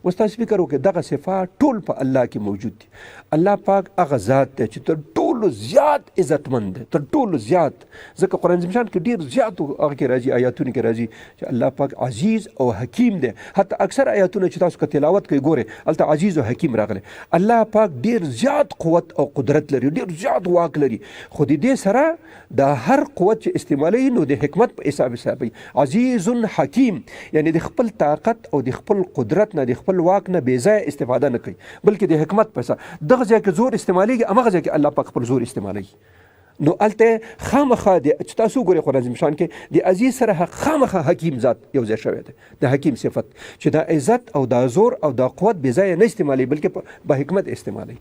اوس تاسو فکر وکړئ، دغه صفات ټول په الله کې موجود دي. الله پاک هغه ذات دی چې تر ټولو زیات عزتمند دی، تر ټولو زیات، ځکه قرآن عظیم شان کې ډیر زیات هغه کې راځي، آیاتونو کې راځي چې الله پاک عزیز او حکیم دی. حتی اکثر آیاتونه چې تاسو که تلاوت کوئ ګورئ، هلته عزیز او حکیم راغلی. الله پاک ډیر زیات قوت او قدرت لري، ډیر زیات واک لري، خو د دې سره د هر قوت چې استعمالوي نو د حکمت په حساب حسابوي. عزیز حکیم، یعنی د خپل طاقت او د خپل قدرت نه، د خپل واک نه بې ځایه استفاده نه کوي، بلکې د حکمت په حساب دغه ځای کې زور استعمالېږي، همغه ځای کې الله پاک خپل زور استعمالوي. نو هلته خامخا د چې تاسو وګورئ قرآن عظیم شان کې د عزیز سره خامخا حکیم ذات یو ځای شوی دی. د حکیم صفت چې دا عزت او دا زور او دا قوت بې ځایه نه استعمالوي، بلکې په حکمت استعمالوي.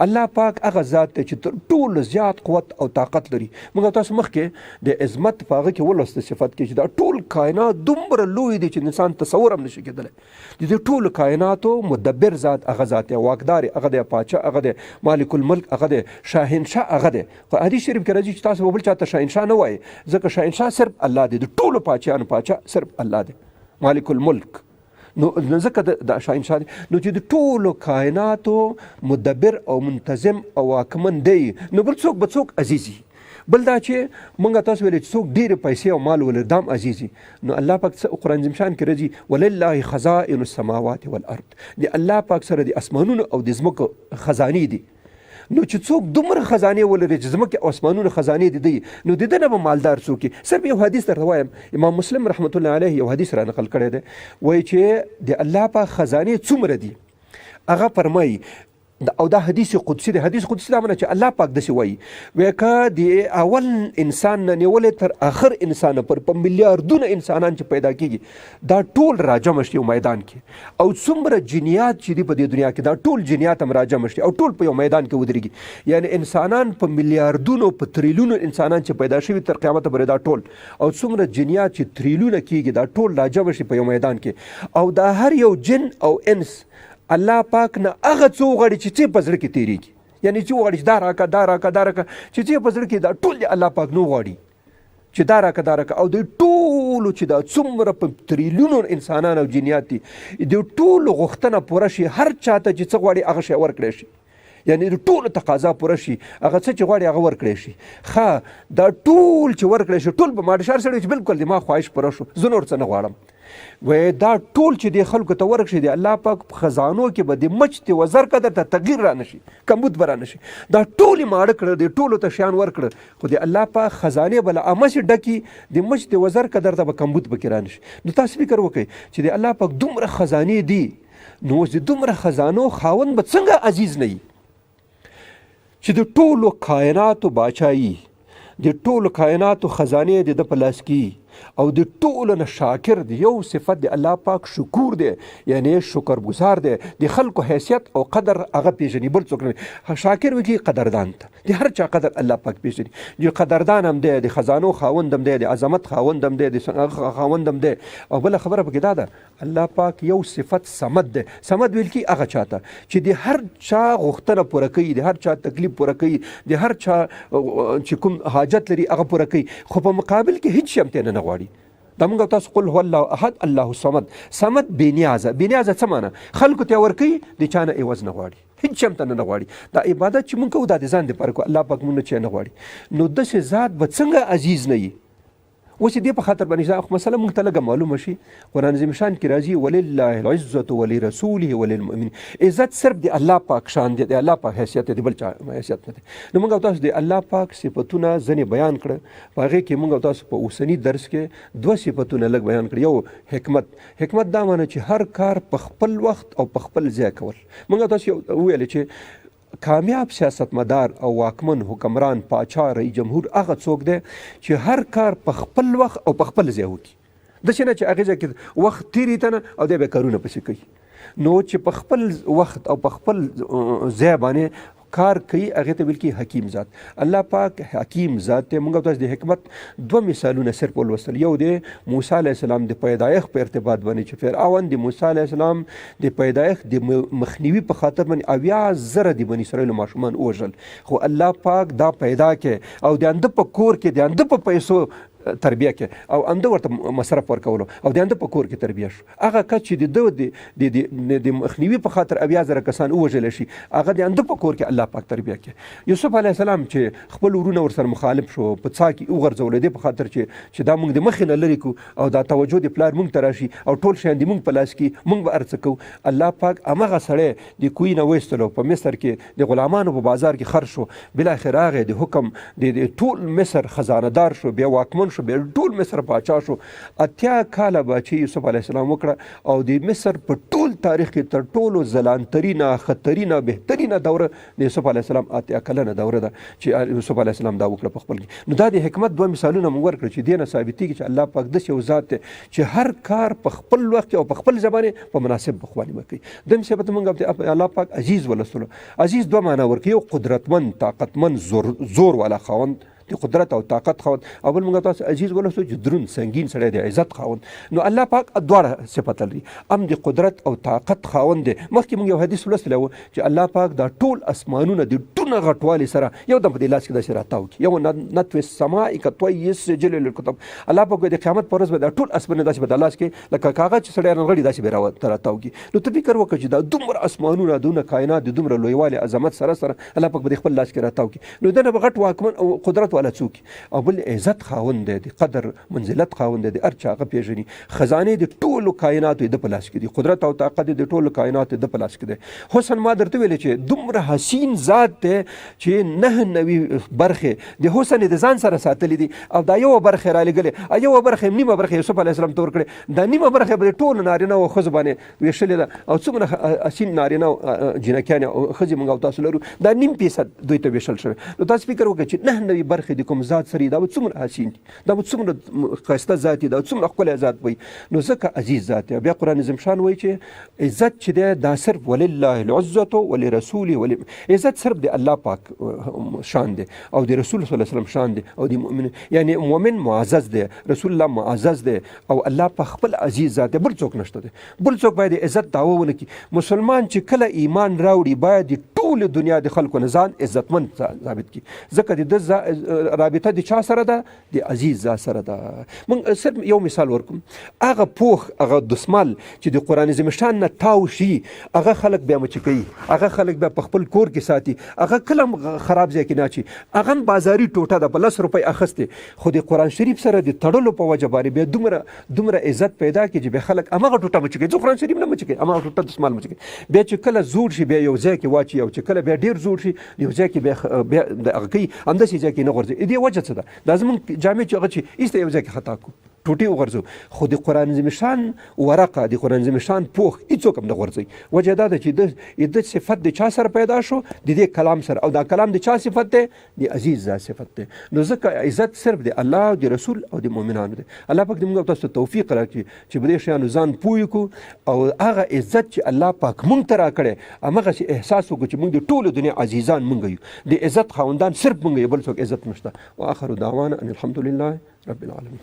الله پاک هغه ذات دی چې تر ټولو زیات قوت او طاقت لري. موږ تاسو مخکې د عظمت په هغه کې ولوسته صفت کې چې دا ټول کائنات دومره لوی دي چې انسان تصور هم نشي کېدلی. د دې ټولو کائناتو مدبر ذات هغه ذات دی، واکدار هغه دی، پاچا هغه دی، مالک الملک هغه دی، شاهنشاه هغه دی. خو حدیث شریف کې راځي چې تاسو به بل چاته شاهنشاه نه وایئ، ځکه شاهنشاه صرف الله دی، د ټولو پاچایانو پاچا صرف الله دی، مالک الملک. نو ځکه د شاهنشاه دی. نو چې د ټولو کائناتو مدبر او منتظم او واکمن دی، نو بل څوک به څوک عزیزي؟ بل دا چې مونږ تاسو ویل چې څوک ډېرې پیسې او مال ولري دام عزیزي. نو الله پاک څه قرآن عظیم شان کې راځي، ولله خزائن السماوات والارض، د الله پاک سره د اسمانونو او د ځمکو خزانې دي. نو چې څوک دومره خزانې ولري چې ځمکې او اسمانونو خزانې دي دی، نو د ده نه به مالدار څوک وي؟ صرف یو حدیث درته وایم. امام مسلم رحمت الله علیه یو حدیث را نقل کړی دی، وایي چې د الله پاک خزانې څومره دي. هغه فرمایي، او دا حدیث قدسی دی، حدیث قدسی دا معنی چې الله پاک داسې وایي، وایي که د اول انسان نه نیولې تر آخر انسان پر په میلیاردونه انسانان چې پیدا کیږي، دا ټول راجمع شي یو میدان کې، او څومره جنیات چې دي په دې دنیا کې، دا ټول جنیات هم راجمع شي او ټول په یو میدان کې ودرېږي، یعنی انسانان په میلیاردونو په تریلیونو انسانان چې پیدا شوي تر قیامته پورې، دا ټول او څومره جنیات چې تریلیونه کیږي، دا ټول راجمع شي په یو میدان کې، او دا هر یو جن او انس الله پاک نه هغه څه وغواړي چې څه په زړه کې تېرېږي، یعنی چې وغواړي چې دا راکه، دا راکه، دا راکه، چې څه په زړه کې، دا ټول دی الله پاک نه غواړي چې دا راکه، دا راکه، او د ټولو چې دا څومره په تریلیونو انسانان او جنیات دي، د ټولو غوښتنه پوره شي، هر چاته چې څه غواړي هغه شی ورکړی شي، یعنی د ټولو تقاضا پوره شي، هغه څه چې غواړي هغه ورکړی شي. ښه، دا ټول چې ورکړی شي، ټول به ماډه شهر سړی چې بالکل د ما خواهش پوره شو، زه نور څه نه غواړم، وای دا ټول چې د خلکو ته ورک شي، د الله پاک په خزانو کې به د مچ تی وزر قدر ته تغییر را نشي، کمبود به را نشي. دا ټول ماړه کړه، د ټولو ته شیان ورکړه، خو د الله پاک خزانه به له امسې ډکي، د مچ تی وزر قدر ته به کمبود پکې را نشي. نو تاسو فکر وکړئ چې د الله پاک دومره خزانې دي، نو اوس د دومره خزانو خاوند به څنګه عزیز نه وي چې د ټولو کائناتو باچایي، د ټولو کائناتو خزانې د ده په لاس کې، او د ټولو نه شاکر دی. یو صفت د الله پاک شکور دی، یعنی شکرګزار دی، د خلکو حیثیت او قدر هغه پیژني، بل څوک نه. شاکر وي قدردان ته، د هر چا قدر الله پاک پیژني. د قدردان هم دی، د خزانو خاوند هم دی، د عظمت خاوند هم دی، د خاوند هم دی. او بله خبره پکې دا ده، الله پاک یو صفت صمد دی. صمد ویل کی هغه چاته چې د هر چا غوښتنه پوره کوي، د هر چا تکلیف پوره کوي، د هر چا چې کوم حاجت لري هغه پوره کوي، خو په مقابل کې هیڅ شی هم ترې نه غواړي. دا موږ تاسو قل هو الله احد الله الصمد، صمد بې نیازه. بې نیازه څه معنی؟ خلکو ته ورکوي، د چا نه عوض نه غواړي، هیڅ شی هم ته نه غواړي. دا عبادت چې موږ کوو دا د ځان دپاره کوو، الله پاک موږ نه چا نه غواړي. نو داسې ذات به څنګه عزیز نه وي؟ اوس دې په خاطر باندې خو مسله مونږ ته لږه معلومه شي. قرآن عظیم شان کې راځي، ولله العزة ولرسوله وللمؤمنین. عزت صرف د الله پاک شان دی، د الله پاک حیثیت دی، بل چا حیثیت نه دی. نو موږ تاسو د الله پاک صفاتونه ځنې بیان کړه. په هغې کې موږ تاسو په اوسني درس کې دوه صفاتونه لږ بیان کړه. یو حکمت. حکمت دا معنی چې هر کار په خپل وخت او په خپل ځای کول. موږ تاسو وویل چې کامیاب سیاستمدار او واکمن، حکمران، پاچا، رئیس جمهور هغه څوک دی چې هر کار په خپل وخت او په خپل ځای وکړي، داسې نه چې هغې ځای کې وخت تېري ته نه او دی بیا کارونه پسې کوي. نو چې په خپل وخت او په خپل ځای باندې کار کوي هغې ته ویل کېږي حکیم ذات. الله پاک حکیم ذات دی. موږ تاسو د حکمت دوه مثالونه صرف ولوستل. یو دی موسی علیه السلام د پیدایښت په ارتباط باندې چې فرعون د موسی علیه السلام د پیدایښت د مخنیوي په خاطر باندې 70,000 د بني اسرائیلو ماشومان ووژل، خو الله پاک دا پیدا کې او د انده په کور کې د انده په پیسو تربیه کې او همده ورته مصرف ورکولو او د همده په کور کې تربیه شو. هغه کس چې د ده د مخنیوي په خاطر 70,000 کسان ووژل شي، هغه د همده په کور کې الله پاک تربیه کې. یوسف علیه السلام چې خپل ورونه ورسره مخالف شو، په څاه کې وغورځول، دې په خاطر چې دا موږ د مخې نه لرې کړو او دا توجه د پلار موږ ته راشي او ټول شیان د موږ په لاس کې، موږ به هر څه کوو. الله پاک همغه سړی د کوی نه وایستلو، په مصر کې د غلامانو په بازار کې خرڅ شو، بالاخره راغی د حکم د ټول مصر خزانه دار شو، بیا واکمن شو، بیا ټول مصر پاچا شو. 80 کاله باچي یوسف علیه السلام وکړه او د مصر په ټول تاریخ کې تر ټولو ځلانترینه، ښه بهترینه دوره د یوسف علیه السلام 80 کلنه دوره ده چې یوسف علیه السلام دا وکړه په خپل کې. نو دا د حکمت دوه مثالونه موږ ورکړل چې دې نه ثابتېږي چې الله پاک داسې یو ذات دی چې هر کار په خپل وخت او په خپل زمانه په مناسب وخت باندې کوي. دیم صفت موږ الله پاک عزیز ولستلو. عزیز دوه معنا ورکوي، یو قدرتمند، طاقتمند، زور والا خاوند، د قدرت او طاقت خاوند، او بل موږ تاسو عزیز ولستو چې دروند سنگین سړی دی، عزت خاوند. نو الله پاک دواړه صفت لري، ام د قدرت او طاقت خاوند دی. مخکې موږ یو حدیث لوستلی و چې الله پاک دا ټول اسمانونه د ټونه غټوالي سره یو دم په دې لاس کې داسې راتاو کړي، یو نطوي السماء کطوي السجل للکتب. الله پاک د قیامت پر ورځ به دا ټول اسمانونه داسې په لاس کې لکه کاغذ چې سړی رانغړي داسې به راتاو کړي. نو ته فکر وکړه چې دا دومره اسمانونه، دونه کائنات، د دومره لویوالي عظمت سره سره الله پاک به د خپل لاس کې راتاو کړي. نو دنه به غټ واکمن او قدرت والا څوک، او بل عزت خاوند دی، د قدر منزلت خاوند دی، د هر چا هغه پېژني. خزانې د ټولو کائناتو د په لاس کې دي، قدرت او طاقت د ټولو کائناتو د په لاس کې دی. حسن ما درته ویل چې دومره حسین ذات دی چې 99 برخې د حسن د ځان سره ساتلې دي او دا یوه برخه را لېږلې، یوه برخه نیمه برخه یوسف علیه السلام ته ورکړې، دا نیمه برخه به د ټولو نارینه او ښځو باندې ویشلې ده. او څومره حسین نارینه او جینکیانې او ښځې موږ او تاسو لرو، دا نیم فیصد دوی ته ویشل شوی. نو تاسو فکر وکړئ چې 99 برخې د کوم ذات سره دا به څومره حسین دي، دا به څومره ښایسته ذات دی، دا څومره ښکلی ذات وي. نو ځکه عزیز ذات دی. بیا قرآن عظیم شان وایي چې عزت چې دی دا صرف ولله العزة ولرسوله ول عزت صرف د الله پاک شان دی او د رسول صلی الله علیه وسلم شان دی او د مؤمن، یعنی مؤمن معزز دی، رسول الله معزز دی او الله په خپل عزیز ذات دی، بل څوک نشته دی، بل څوک باید عزت دعوه ونه کړي. مسلمان چې کله ایمان راوړي باید د ټولې دنیا د خلکو نه ځان عزتمند ثابت کړي، ځکه د ده رابطه د چا سره ده؟ د عزیز ذات سره ده. موږ صرف یو مثال ورکوم، هغه پوښ، هغه دسمال چې د قرآن عظیم شان نه تاو شي، هغه خلک بیا مچ کوي، هغه خلک بیا په خپل کور کې ساتي، هغه کله هم خراب ځای کې نه اچي، هغه هم بازاري ټوټه ده په 10 روپۍ اخیستې، خو د قرآن شریف سره د تړلو په وجه باندې بیا دومره عزت پیدا کړي چې بیا خلک هماغه ټوټه مچ کوي، ځکه قرآن شریف نه مچ کوي، هماغه ټوټه دسمال مچ کوي. بیا چې کله زوړ شي بیا یو ځای کې واچي، او چې کله بیا ډېر زوړ شي یو ځای کې بیا د هغه کوي، همداسې ځای کې نه غورځي. دې وجه څه ده؟ دا زموږ جامې چې هغه چې ایسته یو ځای کې خطا کړو، ټوټې وغورځو، خو د قرآن عظیم شان ورقه، د قرآن عظیم شان پوښ هیڅوک هم نه غورځوي. وجه دا ده چې د صفت د چا سره پیدا شو؟ د دې کلام سره، او دا کلام د چا صفت دی؟ د عزیز ذات صفت دی. نو ځکه عزت صرف د الله، د رسول او د مؤمنانو دی. الله پاک دې موږ تاسو ته توفیق راکړي چې په دې شیانو ځان پوه کړو او هغه عزت چې الله پاک موږ ته راکړی هماغسې احساس وکړو چې موږ د ټولو دنیا عزیزان موږ یو، د عزت خاوندان صرف موږ یو، بل څوک عزت نشته. واخر دعوانا ان الحمد لله رب العالمین.